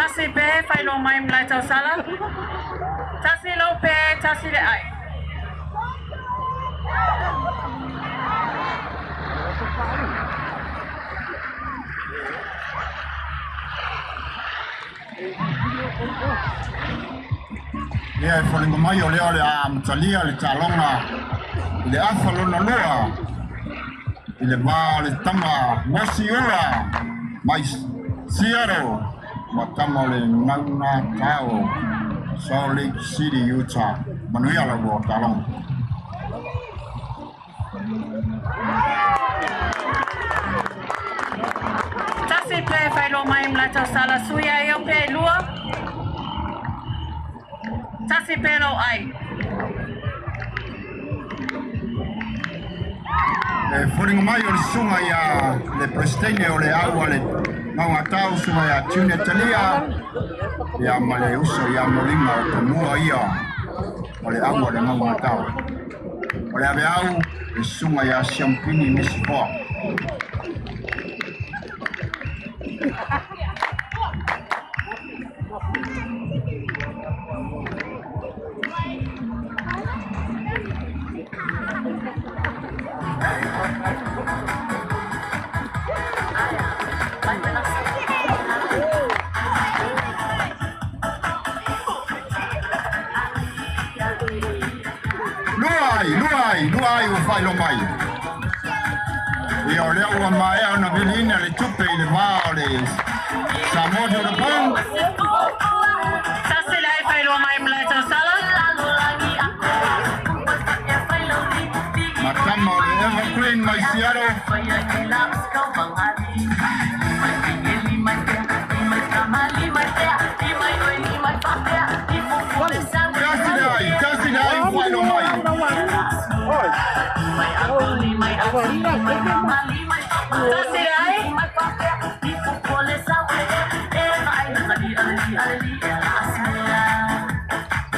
Tasi pe faailoa mai malae tausala. Tasi lou pe, tasi le ai. Ia e foliga mai o lea o le a amatalia le taaloga i le afa lona lua i le va o le tama Mosi Ula mai Seattle ma tama o le Naugatau Salt Lake City, Utah. Manuia la lua taaloga. Tasi pe faailoa mai malae tausala sui ai au pe lua. Tasi pe lou ai. E foliga mai o le susuga ia le Peresetene o le au a le Naugatau susuga ia Junior Talia ia ma le uso ia Moliga o Tumua ia o le au a le Naugatau. O le aveau le susuga ia Siampini Misipoa. Lua ai, lua ai, lua ai ua faailoa mai. Ia o lea ua maea ona viliina le tupe i le va o le Samoa to the Bone. Tasi le ai faailoa mai malae tausala. Ma tama o le Evergreen mai Seattle. Tasi le ai, tasi le ai ua faailoa mai. Tasi le ai.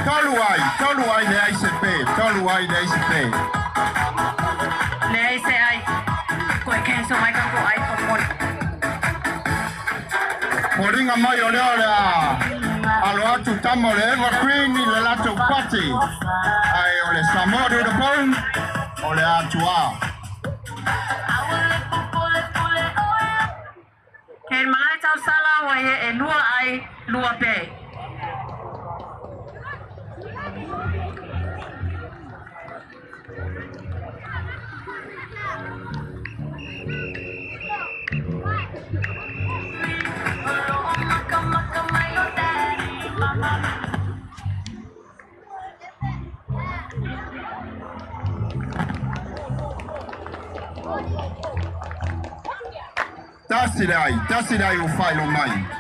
Tolu ai, tolu ai le ai se pe, tolu ai le ai se pe. Le ai se ai. Koe cancel mai ka ko ai popole. Foliga mai o lea o le a alo atu tama o le Evergreen i le latou pati. Ae o le Samoa to the Bone o le atuā. Ke malae tausala ua ie e lua ai, lua pe. Tasi le ai, tasi le ai ua faailoa mai.